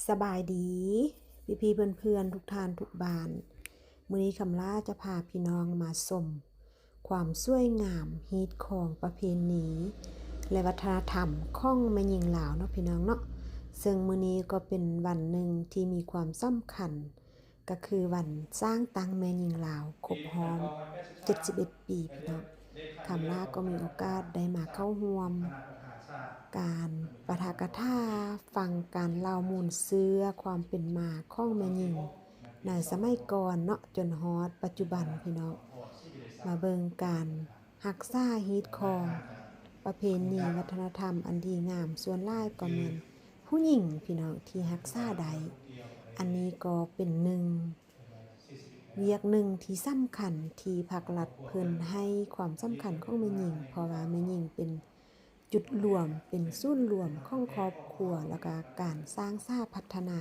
ສະບາຍດີ ພີ່ໆ ເພື່ອນໆ ທຸກທ່ານທຸກບ້ານ. ມື້ນີ້ຄຳລາຈະພາພີ່ນ້ອງມາຊົມຄວາມສວຍງາມຮີດຄອງປະເພນີ ແລະ ວັດທະນະທຳຂອງແມ່ຍິງລາວເນາະ ພີ່ນ້ອງເນາະ. ເຊິ່ງມື້ນີ້ກໍເປັນວັນໜຶ່ງທີ່ມີຄວາມສຳຄັນ ກໍຄືວັນສ້າງຕັ້ງແມ່ຍິງລາວຄົບຮອບເຈັດສິບເອັດປີ ພີ່ນ້ອງ. ຄຳລາກໍມີໂອກາດໄດ້ມາເຂົ້າຮ່ວມການປາຖະກະຖາ ຟັງການເລົ່າມູນເຊື້ອຄວາມເປັນມາຂອງແມ່ຍິງໃນສະໄໝກ່ອນເນາະ ຈົນຮອດປັດຈຸບັນ ພີ່ນ້ອງ. ມາເບິ່ງການຮັກສາຮີດຄອງປະເພນີວັດທະນະທຳອັນດີງາມ ສ່ວນຫຼາຍກໍແມ່ນ ຜູ້ຍິງ ພີ່ນ້ອງ ທີ່ຮັກສາໄດ້. ອັນນີ້ກໍເປັນໜຶ່ງ ວຽກໜຶ່ງທີ່ສຳຄັນທີ່ພັກລັດເພິ່ນໃຫ້ຄວາມສຳຄັນຂອງແມ່ຍິງ ເພາະວ່າແມ່ຍິງເປັນຈຸດລວມ ເປັນສູນລວມຂອງຄອບຄົວ ແລ້ວກະການສ້າງສາພັດທະນາ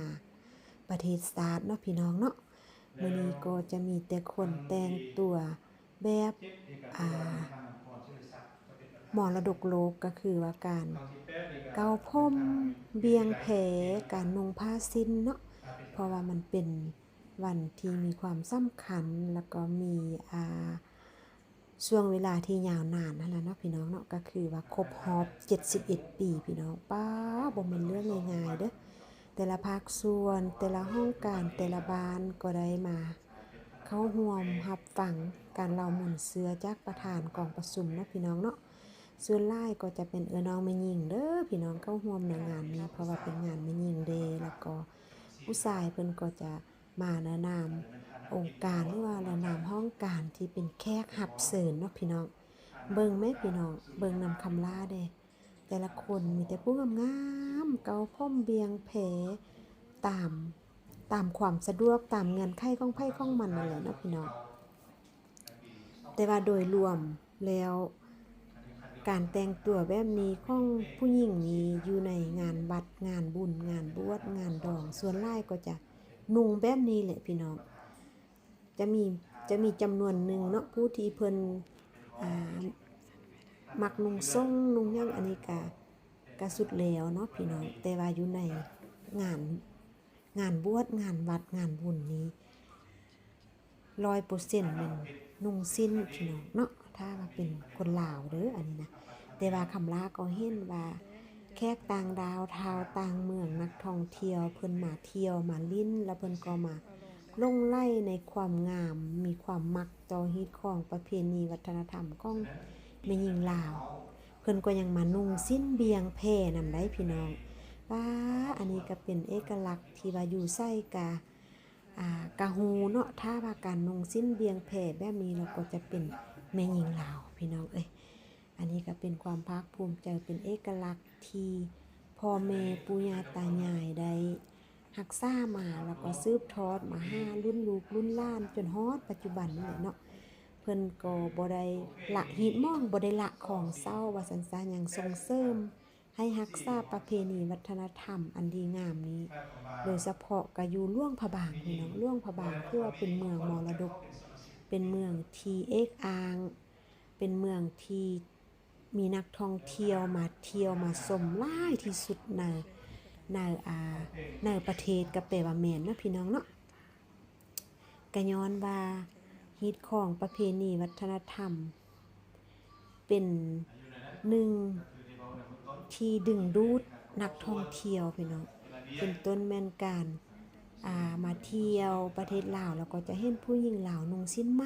ປະເທດຊາດເນາະ ພີ່ນ້ອງເນາະ. ມື້ນີ້ກໍຈະມີແຕ່ຄົນແຕ່ງຕົວ ແບບ ອ່າ ມໍລະດົກໂລກ ກໍຄືວ່າການເກົ້າຜົມ, ບ່ຽງແພ, ການນຸ່ງຜ້າສິ້ນເນາະ ເພາະວ່າມັນເປັນວັນທີ່ມີຄວາມສຳຄັນ ແລ້ວກໍມີ ອ່າ ຊ່ວງເວລາທີ່ຍາວນານຫັ້ນລະເນາະ ພີ່ນ້ອງເນາະ. ກໍຄືວ່າຄົບຮອບເຈັດສິບເອັດປີ ພີ່ນ້ອງ. ປ້າ ບໍ່ແມ່ນເລື່ອງງ່າຍໆເດີ້. ແຕ່ລະພາກສ່ວນ, ແຕ່ລະຫ້ອງການ, ແຕ່ລະບ້ານກໍໄດ້ມາເຂົ້າຮ່ວມຮັບຟັງການເລົ່າມູນເຊື້ອຈາກປະທານກອງປະຊຸມເນາະ ພີ່ນ້ອງເນາະ. ສ່ວນຫຼາຍກໍຈະເປັນເອື້ອຍນ້ອງແມ່ຍິງເດີ້ ພີ່ນ້ອງ ເຂົ້າຮ່ວມໃນງານນີ້ ເພາະວ່າເປັນງານແມ່ຍິງເດ້ ແລ້ວກໍຜູ້ຊາຍເພິ່ນກໍຈະມາໃນນາມອົງການ ຫຼືວ່າໃນນາມຫ້ອງການທີ່ເປັນແຂກຮັບເຊີນເນາະ ພີ່ນ້ອງ. ເບິ່ງແມ້ ພີ່ນ້ອງ ເບິ່ງນຳຄຳລາເດ້. ແຕ່ລະຄົນມີແຕ່ຜູ້ງາມໆ ເກົ້າຜົມບ່ຽງແພ ຕາມ ຕາມຄວາມສະດວກ ຕາມເງື່ອນໄຂຂອງໃຜຂອງມັນນັ້ນແຫຼະເນາະ ພີ່ນ້ອງ. ແຕ່ວ່າໂດຍລວມແລ້ວ ການແຕ່ງຕົວແບບນີ້ຂອງຜູ້ຍິງນີ້ ຢູ່ໃນງານວັດ, ງານບຸນ, ງານບວດ, ງານດອງ ສ່ວນຫຼາຍກໍຈະນຸ່ງແບບນີ້ແຫຼະ ພີ່ນ້ອງ. ຈະມີ ຈະມີຈຳນວນໜຶ່ງເນາະ ຜູ້ທີ່ເພິ່ນ ອ່າ ມັກນຸ່ງສົ້ງນຸ່ງຫຍັງ ອັນນີ້ກະ ກະສຸດແລ້ວເນາະ ພີ່ນ້ອງ. ແຕ່ວ່າຢູ່ໃນງານ ງານບວດ, ງານວັດ, ງານບຸນນີ້ ຮ້ອຍເປີເຊັນແມ່ນນຸ່ງສິ້ນ ພີ່ນ້ອງເນາະ ຖ້າວ່າເປັນຄົນລາວເດີ້ ອັນນີ້ນະ. ແຕ່ວ່າຄຳລາກໍເຫັນວ່າ ແຂກຕ່າງດ້າວ ຊາວຕ່າງເມືອງ ນັກທ່ອງທ່ຽວ ເພິ່ນມາທ່ຽວມາຫຼິ້ນ ແລ້ວເພິ່ນກໍມາຫຼົງໄຫຼໃນຄວາມງາມ ມີຄວາມມັກຕໍ່ຮີດຄອງປະເພນີວັດທະນະທຳຂອງແມ່ຍິງລາວ. ເພິ່ນກໍຍັງມານຸ່ງສິ້ນບ່ຽງແພນຳໄດ໋ ພີ່ນ້ອງ. ວ້າ ອັນນີ້ກໍເປັນເອກະລັກທີ່ວ່າຢູ່ໃສກະ ອ່າ ກະຮູ້ເນາະ ຖ້າວ່າການນຸ່ງສິ້ນບ່ຽງແພແບບນີ້ ແລ້ວກໍຈະເປັນແມ່ຍິງລາວ ພີ່ນ້ອງເອີຍ. ອັນນີ້ກໍເປັນຄວາມພາກພູມໃຈ ເປັນເອກະລັກທີ່ພໍ່ແມ່ປູ່ຍ່າຕາຍາຍໄດ້ຮັກສາມາ ແລ້ວກໍສືບທອດມາຫາລຸ້ນລູກລຸ້ນຫຼານ ຈົນຮອດປັດຈຸບັນນີ້ແຫຼະເນາະ. ເພິ່ນກໍບໍ່ໄດ້ລະຮີດໝອງ ບໍ່ໄດ້ລະຂອງເຊົາວ່າຊັ້ນຊະ ຍັງສົ່ງເສີມ ໃຫ້ຮັກສາປະເພນີວັດທະນະທຳອັນດີງາມນີ້ ໂດຍສະເພາະກໍຢູ່ຫຼວງພະບາງ ພີ່ນ້ອງ. ຫຼວງພະບາງຖືວ່າເປັນເມືອງມໍລະດົກ ເປັນເມືອງທີ່ເອກອ້າງ ເປັນເມືອງທີ່ມີນັກທ່ອງທ່ຽວມາທ່ຽວມາຊົມຫຼາຍທີ່ສຸດໃນ ໃນ ອ່າ ໃນປະເທດ ກໍແປວ່າແມ່ນເນາະ ພີ່ນ້ອງເນາະ. ກະຍ້ອນວ່າຮີດຄອງປະເພນີວັດທະນະທຳເປັນໜຶ່ງທີ່ດຶງດູດນັກທ່ອງທ່ຽວ ພີ່ນ້ອງ ເປັນຕົ້ນແມ່ນການ ອ່າ ມາທ່ຽວປະເທດລາວ ແລ້ວກໍຈະເຫັນຜູ້ຍິງລາວນຸ່ງສິ້ນໄໝ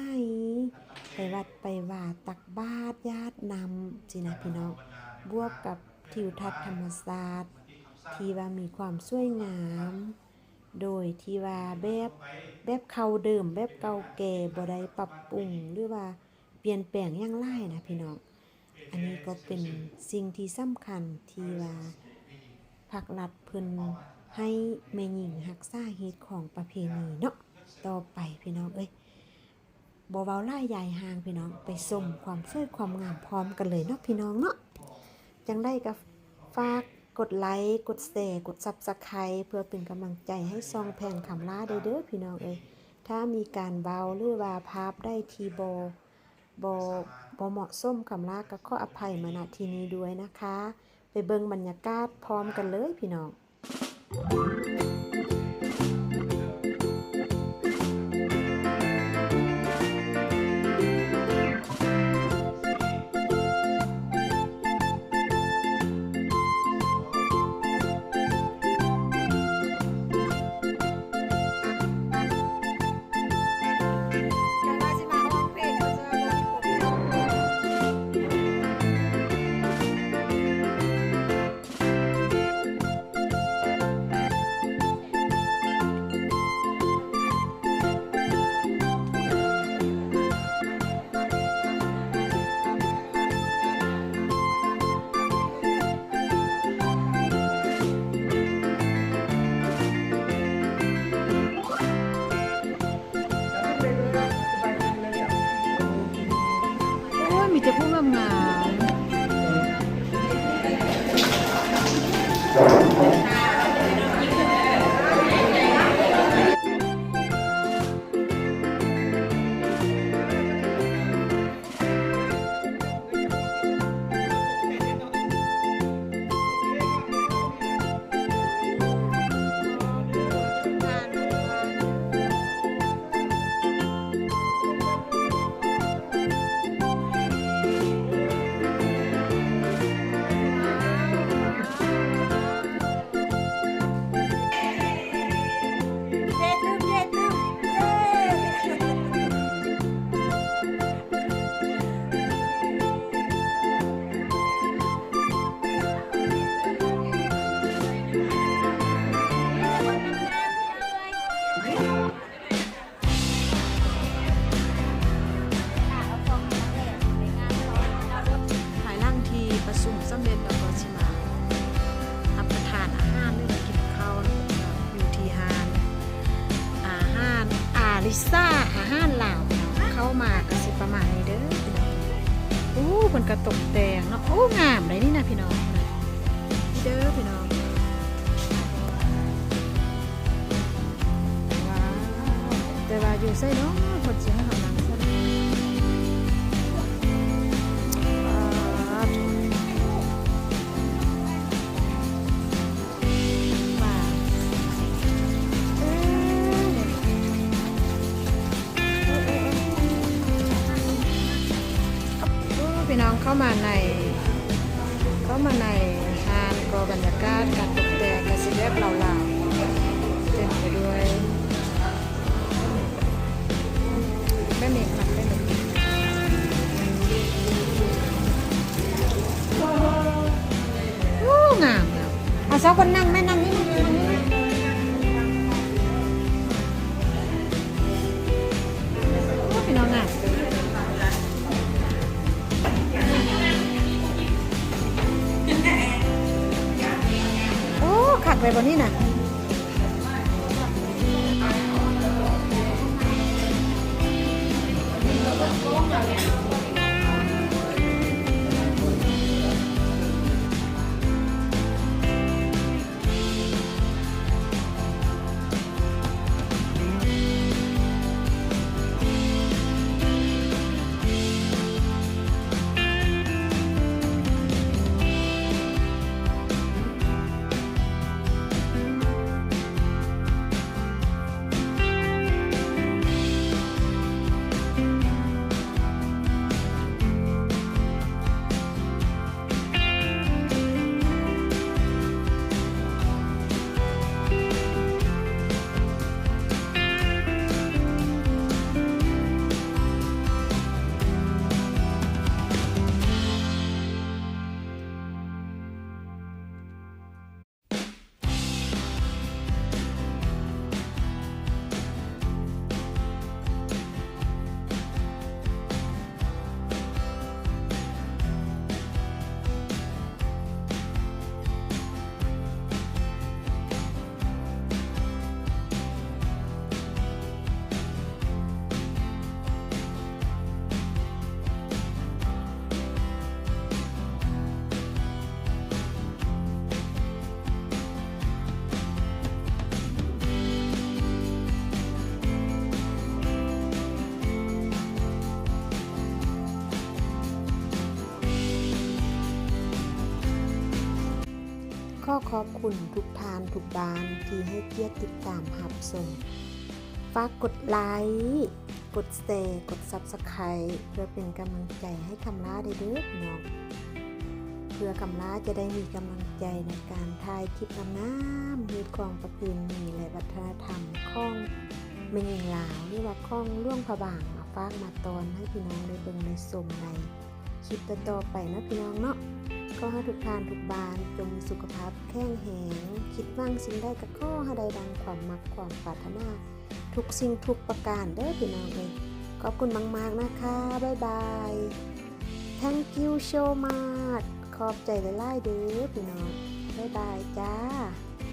ໄປວັດໄປວາ ຕັກບາດຢາດນ້ຳຊີ້ນະ ພີ່ນ້ອງ. ບວກກັບທິວທັດທຳມະຊາດທີ່ວ່າມີຄວາມສວຍງາມ ໂດຍທີ່ວ່າແບບ ແບບເກົ່າເດີມ ແບບເກົ່າແກ່ ບໍ່ໄດ້ປັບປຸງ ຫຼືວ່າປ່ຽນແປງຫຍັງຫຼາຍນະ ພີ່ນ້ອງ. ອັນນີ້ກໍເປັນສິ່ງທີ່ສຳຄັນທີ່ວ່າພັກລັດເພິ່ນໃຫ້ແມ່ຍິງຮັກສາຮີດຄອງປະເພນີເນາະ ຕໍ່ໄປ ພີ່ນ້ອງເອີຍ. ບໍ່ເວົ້າຫຼາຍຢາຍຫ່າງ ພີ່ນ້ອງ ໄປຊົມຄວາມສວຍຄວາມງາມພ້ອມກັນເລີຍເນາະ ພີ່ນ້ອງເນາະ. ຈັ່ງໃດກໍຝາກກົດໄລ ກົດແຊ ກົດ Subscribe ເພື່ອເປັນກຳລັງໃຈໃຫ້ຊ່ອງແພງຄຳລາໄດ້ເດີ້ ພີ່ນ້ອງເອີຍ. ຖ້າມີການເວົ້າ ຫຼືວ່າພາບໃດທີ່ບໍ່ ບໍ່ ບໍ່ເໝາະສົມ ຄຳລາກໍຂໍອະໄພມາ ນະ ທີ່ນີ້ດ້ວຍນະຄະ. ໄປເບິ່ງບັນຍາກາດພ້ອມກັນເລີຍ ພີ່ນ້ອງ. ເຈົ້າຜູ້ງາມໆ. ພາຍຫຼັງທີ່ປະຊຸມສຳເລັດແລ້ວ ກໍຊິມາຮັບປະທານອາຫານ ຫຼືວ່າກິນເຂົ້າຢູ່ທີ່ຮ້ານອາຫານອາລິຊາ ອາຫານລາວ. ເຂົ້າມາກໍຊິປະມານນີ້ເດີພີ່ນ້ອງ. ໂອ້ ເພິ່ນກໍຕົກແຕ່ງເນາະ. ໂອ້ ງາມໄດ໋ນີ້ນະພີ່ນ້ອງ. ນີ້ເດີພີ່ນ້ອງ. ວ້າວ ແຕ່ວ່າຢູ່ໃສເນາະ ເພິ່ນຊິໃຫ້ເຮົານັ່ງຊັ້ນ. ວ້າວ ວ້າວ ເອີ ໂອ້ ພີ່ນ້ອງ ເຂົ້າມາໃນ ເຂົ້າມາໃນຮ້ານກໍບັນຍາກາດການຕົກແຕ່ງກໍຊິແບບລາວໆ ເຕັມໄປດ້ວຍ ແບບນີ້ຄັກເລີຍ. ໂອ້ ງາມ ງາມ. ເອົາສາວຄົນນັ່ງແມ່ ນັ່ງນີ້ ນັ່ງນີ້ ນັ່ງນີ້. ໂອ້ ພີ່ນ້ອງ ງາມ. ໂອ້ ຄັກເລີຍບໍ່ນີ້ນະ. ຂໍຂອບຄຸນທຸກທ່ານທຸກບ້ານທີ່ໃຫ້ກຽດຕິດຕາມຮັບຊົມ. ຝາກກົດໄລ, ກົດແຊ, ກົດ Subscribe ເພື່ອເປັນກຳລັງໃຈໃຫ້ຄຳຫຼ້າໄດ້ເດີພີ່ນ້ອງ, ເພື່ອຄຳຫຼ້າຈະໄດ້ມີກຳລັງໃຈໃນການຖ່າຍຄລິບງາມໆ ຮີດຄອງປະເພນີ ແລະ ວັດທະນະທຳຂອງແມ່ຍິງລາວ ຫຼືວ່າຂອງຫຼວງພະບາງ ມາຝາກມາຕ້ອນໃຫ້ພີ່ນ້ອງໄດ້ເບິ່ງໄດ້ຊົມໃນຄລິບຕໍ່ໆໄປເນາະພີ່ນ້ອງເນາະ. ຂໍໃຫ້ທຸກທ່ານທຸກບ້ານຈົ່ງມີສຸຂະພາບແຂງແຮງ, ຄິດຫວັງສິ່ງໃດກໍຂໍໃຫ້ໄດ້ດັ່ງຄວາມມັກຄວາມປາດຖະໜາ ທຸກສິ່ງທຸກປະການເດີພີ່ນ້ອງເອີຍ. ຂອບຄຸນມາກໆນະຄະ. ບາຍບາຍ. Thank you so much. ຂອບໃຈຫຼາຍໆເດີພີ່ນ້ອງ. ບາຍບາຍຈ້າ.